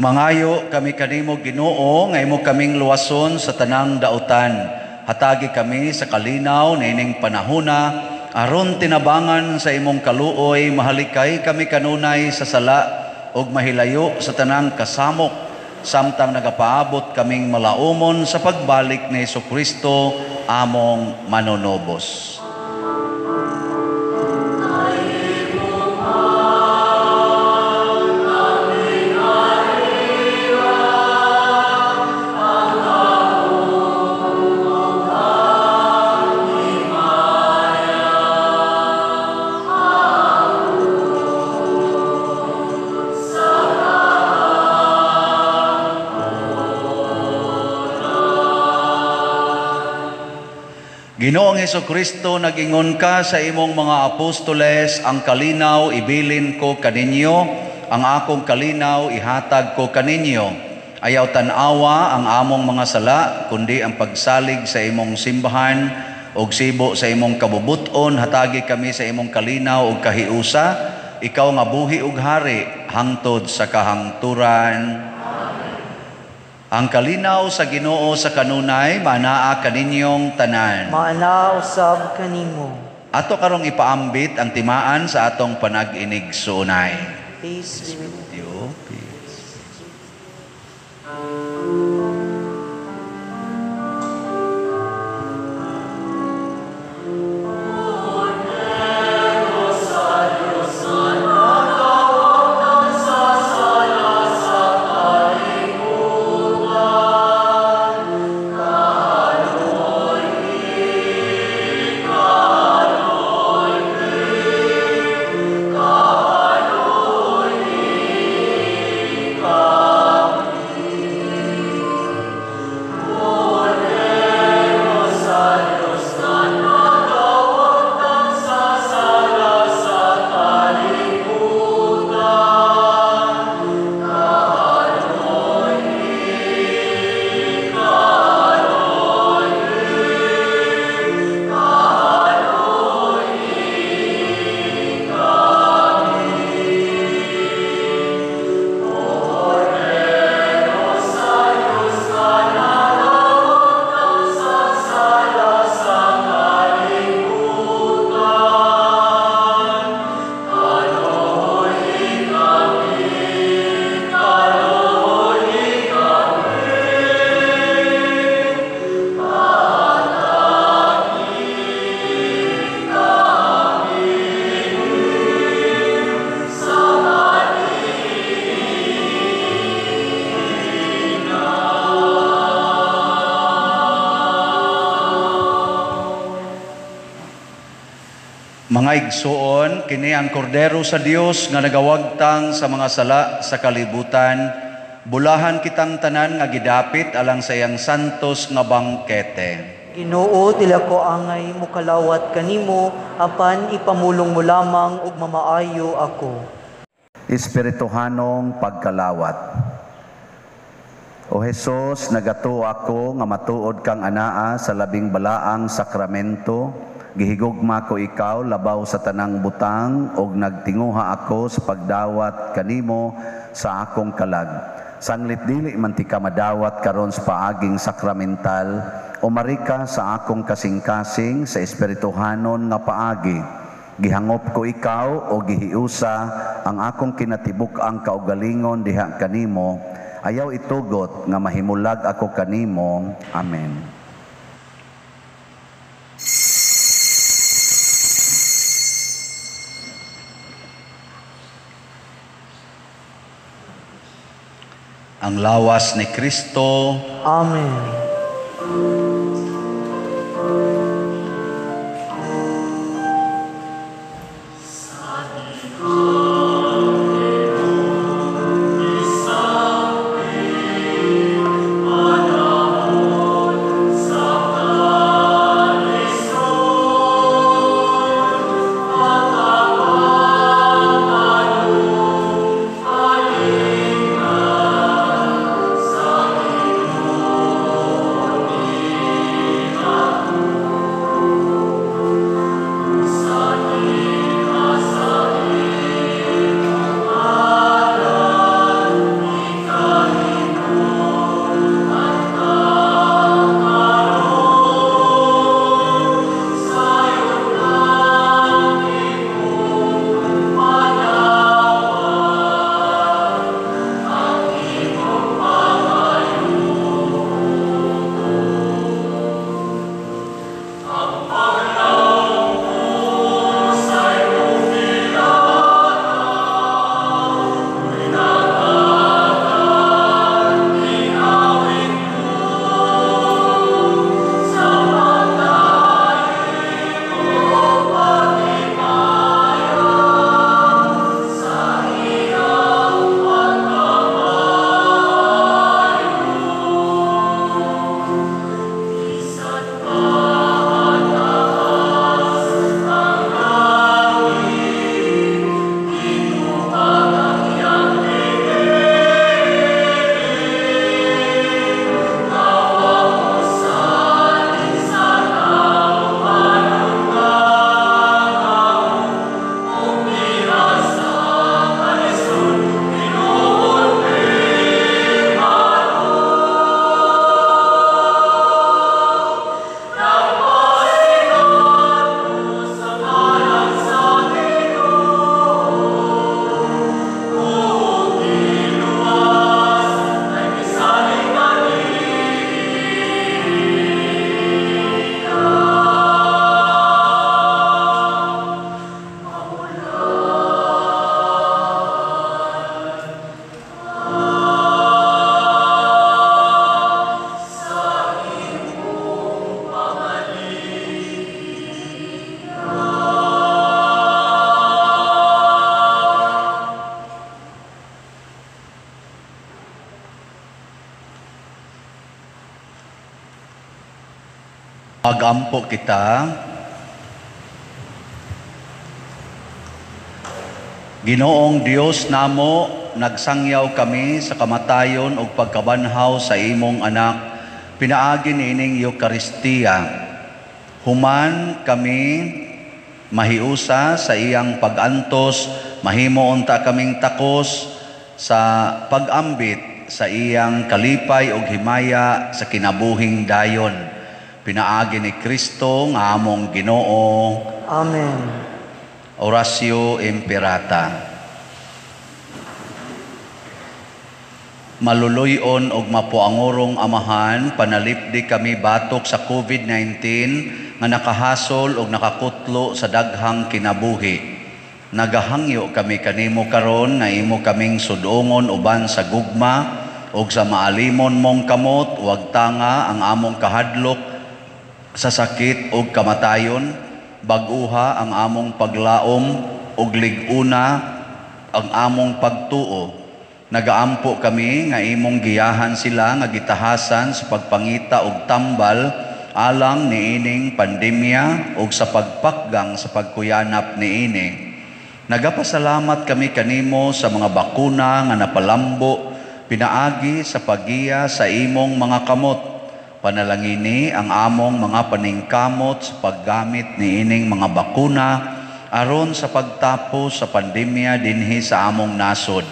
Mangayo kami kanimo, Ginoo, nga imo kaming luwason sa tanang dautan. Hatagi kami sa kalinaw niining panahona, aron tinabangan sa imong kaluoy, mahalikay kami kanunay sa sala ug mahilayo sa tanang kasamok, samtang nagapaabot kaming malaumon sa pagbalik ni Hesukristo among manunobos. Ginoong Hesukristo, nag-ingon ka sa imong mga apostoles, ang kalinaw ibilin ko kaninyo, ang akong kalinaw ihatag ko kaninyo. Ayaw tan-awa ang among mga sala, kundi ang pagsalig sa imong simbahan og sibo sa imong kabubuton, hatagi kami sa imong kalinaw ug kahiusa, ikaw nga buhi ug hari hangtod sa kahangturan. Ang kalinaw sa Ginoo sa kanunay manaa kaninyong tanan. Maanaa usab kanimo. Ato karong ipaambit ang timaan sa atong panag-inig suunay. Peace be with you. Peace. Mga igsoon, kini ang kordero sa Dios nga nagawagtang sa mga sala sa kalibutan. Bulahan kitang tanan nga gidapit alang sa iyang santos nga bangkete. Ginoo, dili ko angay mokalawat kanimo, apan ipamulong mo lamang ug mamaayo ako. Espirituhanong pagkalawat. O Hesus, nagatuo ako nga matuod kang anaa sa labing balaang sakramento. Gihigugma ko ikaw labaw sa tanang butang og nagtinguha ako sa pagdawat kanimo sa akong kalag. Sanglit dili man ti ka madawat karon sa paaging sakramental, umari ka sa akong kasing-kasing sa espirituhanon nga paagi. Gihangop ko ikaw o gihiusa ang akong kinatibuk-ang kaugalingon diha kanimo. Ayaw itugot nga mahimulag ako kanimo. Amen. Ang lawas ni Kristo. Amen. Magampo kita. Ginoong Dios namo, nagsangyaw kami sa kamatayon ug pagkabanhaw sa imong anak, pinaagi niining Eukaristiya. Human kami mahiusa sa iyang pag-antos, mahimo unta kaming takos sa pag-ambit sa iyang kalipay ug himaya sa kinabuhing dayon. Pinaagi ni Kristo nga among Ginoo. Amen. Oratio Imperata. Maluluy-on og mapuangurong Amahan, panalipdi kami batok sa COVID-19 nga nakahasol og nakakutlo sa daghang kinabuhi. Nagahangyo kami kanimo karon nga imo kaming sudongon uban sa gugma og sa maalimon mong kamot, wag tanga ang among kahadlok sa sakit og kamatayon, bag-uha ang among paglaom og lig-una ang among pagtuo. Nagaampo kami nga imong giyahan sila nga gitahasan sa pagpangita og tambal alang niining pandemya og sa pagpakgang sa pagkuyanap niini. Nagapasalamat kami kanimo sa mga bakuna nga napalambo pinaagi sa paggiya sa imong mga kamot. Panalangini ang among mga paningkamot sa paggamit niining mga bakuna aron sa pagtapos sa pandemya dinhi sa among nasod.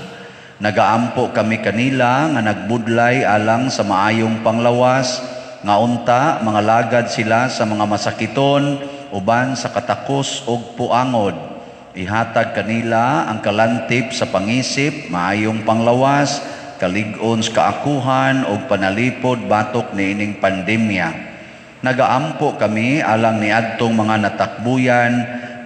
Nagaampo kami kanila nga nagbudlay alang sa maayong panglawas, nga unta mga lagad sila sa mga masakiton uban sa katakos ug puangod. Ihatag kanila ang kalantip sa pangisip, maayong panglawas, kalig-on sa kaakuhan ug panalipod batok niining pandemya. Nagaampo kami alang niadtong mga natakbuyan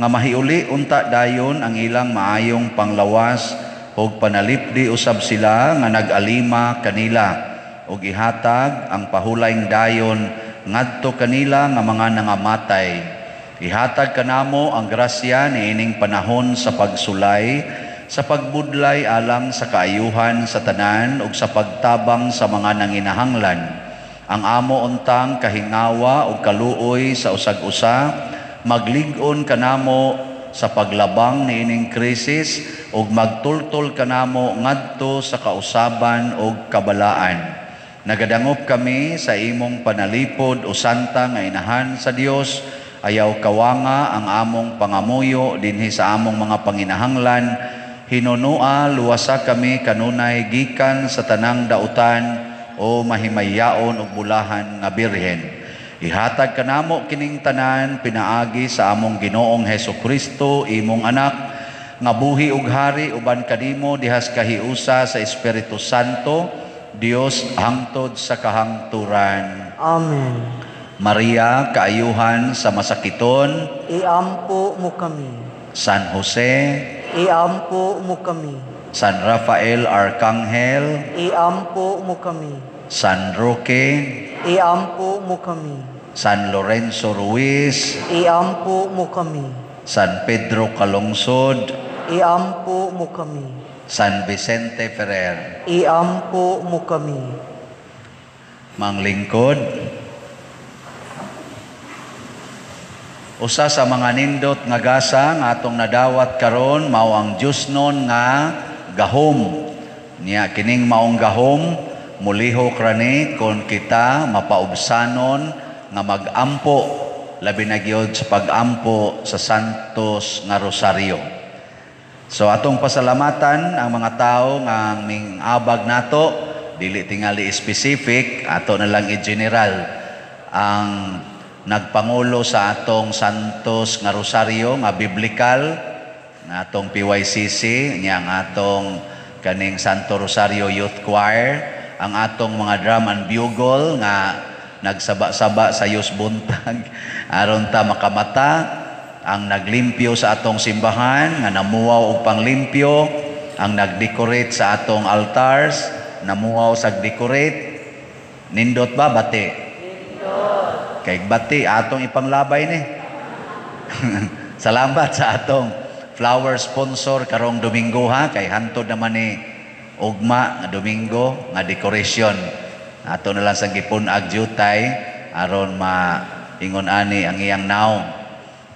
nga mahiuli unta dayon ang ilang maayong panglawas ug panalipdi usab sila nga nag-alima kanila ug ihatag ang pahulayng dayon ngadto kanila nga mga nangamatay. Ihatag kanamo ang grasya niining panahon sa pagsulay, sa pagbudlay alang sa kaayuhan sa tanan ug sa pagtabang sa mga nanginahanglan. Ang amo untang kahingawa ug kaluoy sa usag-usa, maglig-on kanamo sa paglabang niining krisis ug magtultol kanamo ngadto sa kausaban ug kabalaan. Nagadangop kami sa imong panalipod o santa nga inahan sa Dios. Ayaw kawanga ang among pangamuyo dinhi sa among mga panginahanglan. Hinunua luwasa kami kanunay gikan sa tanang dautan o mahimayaon ug bulahan nga birhen. Ihatag kanamo kining tanan pinaagi sa among Ginoong Hesus Kristo, imong anak, nga buhi ug hari uban kanimo dihas kahiusa sa Espiritu Santo, Dios hangtod sa kahangturan. Amen. Maria, kaayuhan sa masakiton, iampo mo kami. San Jose, iampo mo kami. San Rafael Arcangel, iampo mo kami. San Roque, iampo mo kami. San Lorenzo Ruiz, iampo mo kami. San Pedro Calungsod, iampo mo kami. San Vicente Ferrer, iampo mo kami. Manglingkod, usa sa mga nindot nga gasa nga atong nadawat karon mao ang Diyosnon nga gahom. Niya kining maong gahom mulihok ra ni kon kita mapaubsanon nga magampo, labi na gyud sa pagampo sa Santos nga Rosario. So atong pasalamatan ang mga tao nga mingabag nato, dili tingali specific, ato na lang i-general ang nagpangulo sa atong Santos nga Rosario nga biblical na atong PYCC, niya ang atong kaning Santo Rosario Youth Choir, ang atong mga drum and bugle nga nagsaba-saba sa Yus Buntag aron ta makamata, ang naglimpyo sa atong simbahan nga namuaw og panglimpyo, ang nagdecorate sa atong altars, namuaw sa decorate. Nindot ba bati? Nindot. Kay bati atong ipanglabay ni. Salamat sa atong flower sponsor karong Domingo ha, kay hantod naman ni ugma nga Domingo nga decoration. Ato na lang sa gipun-ag jutay aron ma ingon ani ang iyang naong.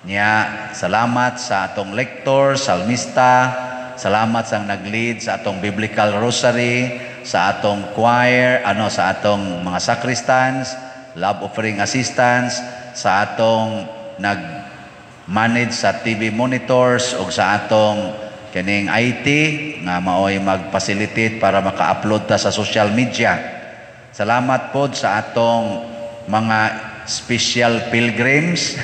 Nya salamat sa atong lector, salmista, salamat sa nag-lead sa atong biblical rosary, sa atong choir, sa atong mga sacristans, love offering assistants, sa atong nag-manage sa TV monitors ug sa atong kining IT nga maoy mag-facilitate para maka-upload ta sa social media. Salamat pod sa atong mga special pilgrims,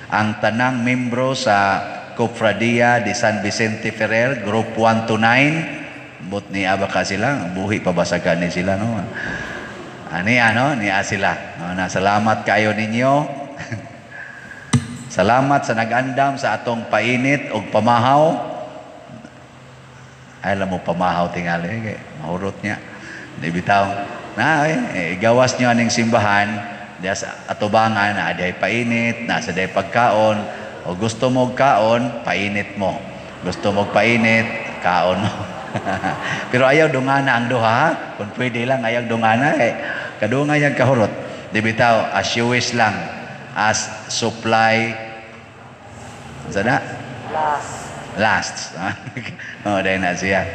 ang tanang membro sa Cofradia de San Vicente Ferrer, Group 1 to 9. But ni aba ka sila, buhi pa ba sa gani sila, no? Ani ano, niya sila. No, na salamat kayo ninyo. Salamat sa nag-andam sa atong painit og pamahaw. Ay, alam mo, pamahaw tingali. Kay mahurot niya. Di bitaw. Na, gawas nyo aning simbahan, diya sa atubangan, na dihay painit, nasa dihay pagkaon. O gusto mo kaon, painit mo. Gusto mo painit, kaon mo. Pero ayaw dungana ang duha, ha? Kung pwede lang, ayaw dungana. Kadungan yung kahurot. Di bitaw, as you wish lang. As supply, sana? Last. Last. Oh, dahil na siya.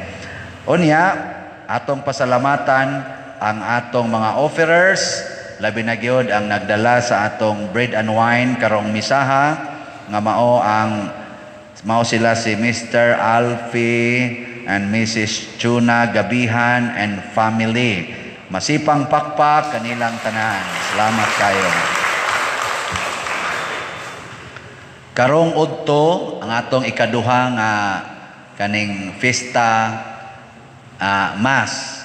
Unya, atong pasalamatan ang atong mga offerers, labi na gyud ang nagdala sa atong bread and wine karong misaha, nga mao sila si Mr. Alfie and Mrs. Chuna Gabihan and family. Masipang pakpak kanilang tanan. Salamat kayo. Karong udto ang atong ikaduha nga kaning fiesta mass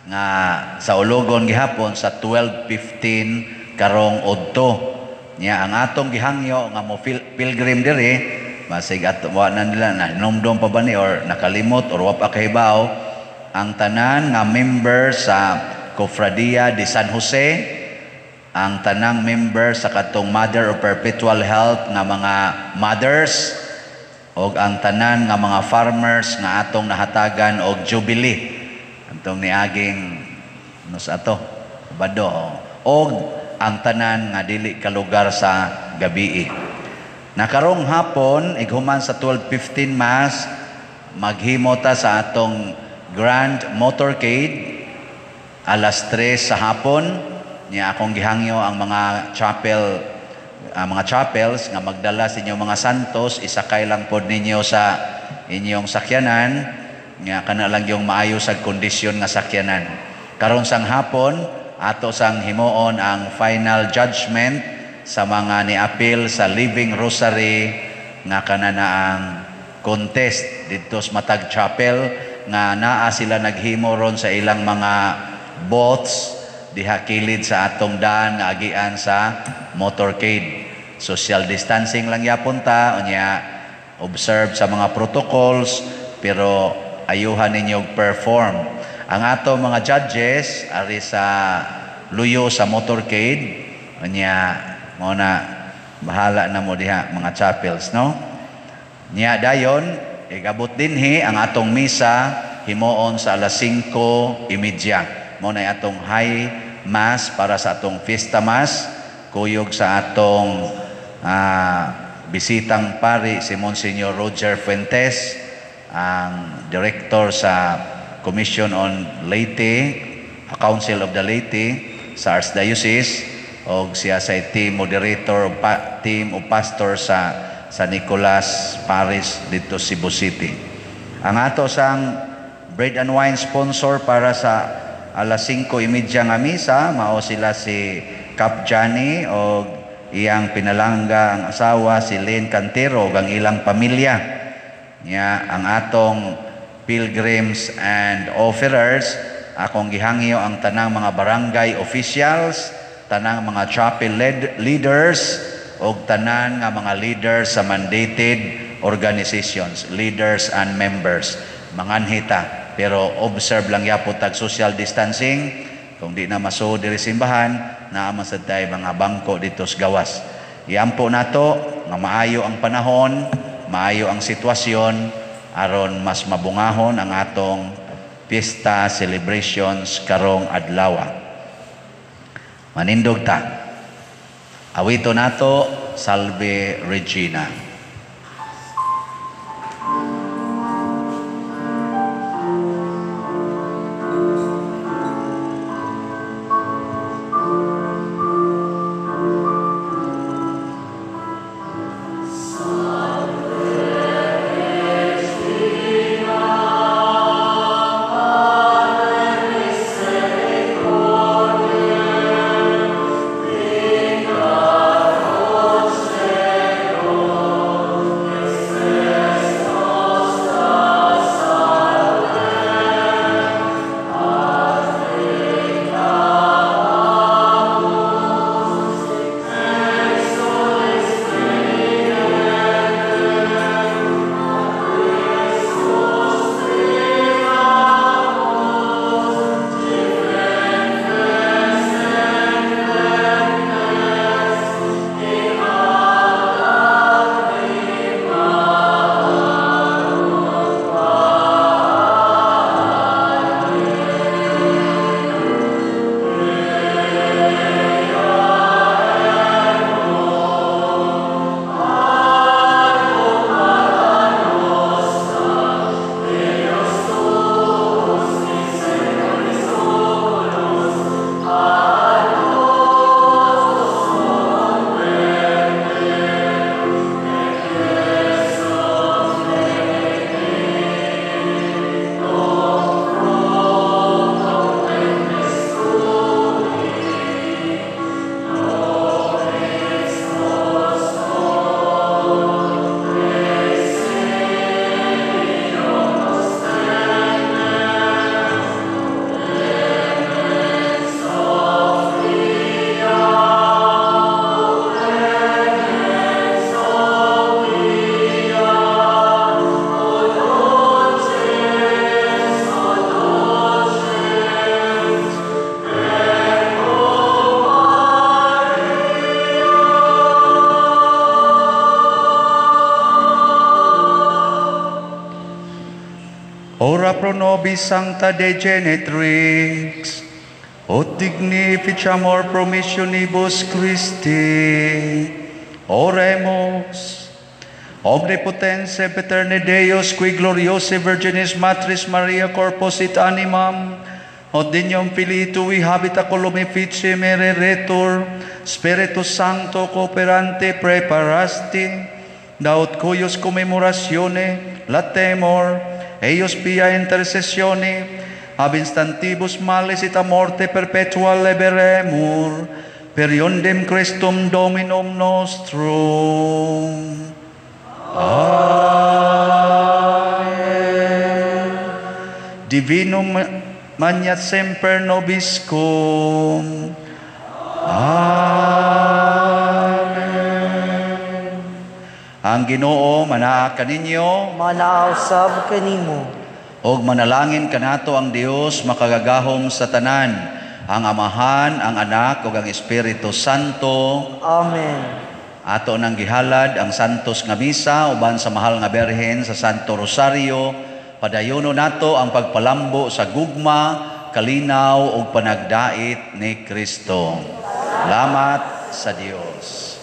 nga sa Ologon gihapon sa 12:15 karong udto. Nya ang atong gihangyo nga mo pilgrim diri masig ato wa na nila na hinumdom pa ba ni or nakalimot or wa pa kahibaw ang tanan nga member sa Cofradia de San Jose, ang tanang member sa katong Mother of Perpetual Help nga mga mothers, og ang tanan nga mga farmers nga atong nahatagan og jubilee antong niaging nos ato bado, og ang tanan nga dili kalugar sa gabii. Nakarong hapon ighuman sa 12:15 mass, maghimo ta sa atong Grand Motorcade alas 3 sa hapon. Niya akong gihangyo ang mga chapel, ang mga chapels nga magdala sa inyong mga santos, isakay lang pod ninyo sa inyong sakyanan, nga kana lang yung maayo sa kondisyon nga sakyanan. Karon sang hapon ato sang himuon ang final judgment sa mga niapil sa Living Rosary nga kana na ang contest didto sa matag chapel nga naa sila naghimo ron sa ilang mga boats diha kilid sa atong daan nga agian sa motorcade. Social distancing lang yapon ta, unya observe sa mga protocols, pero ayuhan ninyo perform. Ang ato mga judges ari sa luyo sa motorcade, unya mo na bahala na mo diha mga chapels, no? Nya dayon igabot dinhi ang atong misa himuon sa alas 5:30. Mo na atong high mass para sa atong fiesta mass, kuyog sa atong bisitang pari si Monsignor Roger Fuentes, ang director sa Commission on Laity, Council of the Laity sa Archdiocese, og siya sa team moderator o team o pastor sa San Nicolas Parish dito Cebu City. Ang ato sang bread and wine sponsor para sa alas 5:30 nga misa, mao sila si Cap Johnny og iyang pinalangga ang asawa si Lynn Cantero ug ang ilang pamilya. Nya ang atong pilgrims and offerers, akong gihangyo ang tanang mga barangay officials, tanang mga chapel leaders og tanan nga mga leaders sa mandated organizations, leaders and members. Manganhita, pero observe lang yapon tag social distancing. Kung di na masuod diri simbahan, naa man sad tay mga bangko dito sa gawas. Iampo nato nga maayo ang panahon, maayo ang sitwasyon aron mas mabungahon ang atong piyesta celebrations karong adlaw. Manindog ta. Awito nato, Salve Regina. Ora pro nobis sancta Dei genitrix, ut dignificamur promissionibus Christi. Oremus. Omnipotens et aeterne Deus, qui gloriosae Virginis Matris Maria corpus et animam, ut dignum Filii tui habita columifici mereretur, Spiritus Sancto cooperante preparasti, daut cuius commemoratione latemur, eius pia intercessione, ab instantibus malis et a morte perpetua liberemur, per eundem Christum Dominum nostrum. Amen. Divinum maneat semper nobiscum. Amen. Ang Ginoo manaa kaninyo, Manaa usab kanimo. Og manalangin kanato ang Dios makagagahom sa tanan, ang Amahan, ang Anak ug ang Espiritu Santo. Amen. Ato nang gihalad ang santos nga misa uban sa mahal nga Berhen sa Santo Rosario. Padayono nato ang pagpalambo sa gugma, kalinaw ug panagdait ni Kristo. Salamat sa Dios.